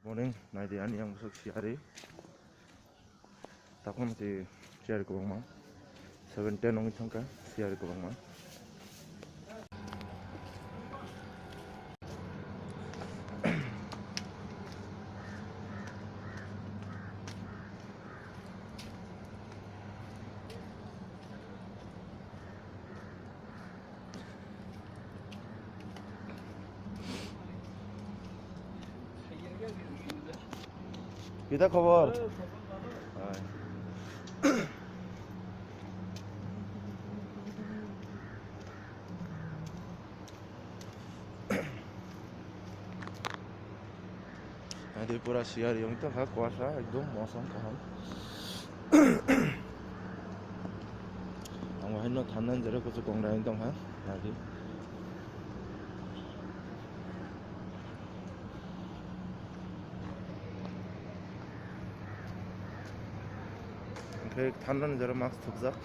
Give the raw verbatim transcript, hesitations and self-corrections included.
Morning, naidi ani yang bwswk siyari. Takhum si siyari kwbangma. Seven ten wngwi thangkha siyari kwbangma. Kita khobor? Naidi pura siyari wngwi tongkha, kuasa ekdom mosom kaham. Ang bo haino thangnani jora kuchuk kongrai wngwi tongkha, naidi. Hwnkhe thangnani jora mask thupjak.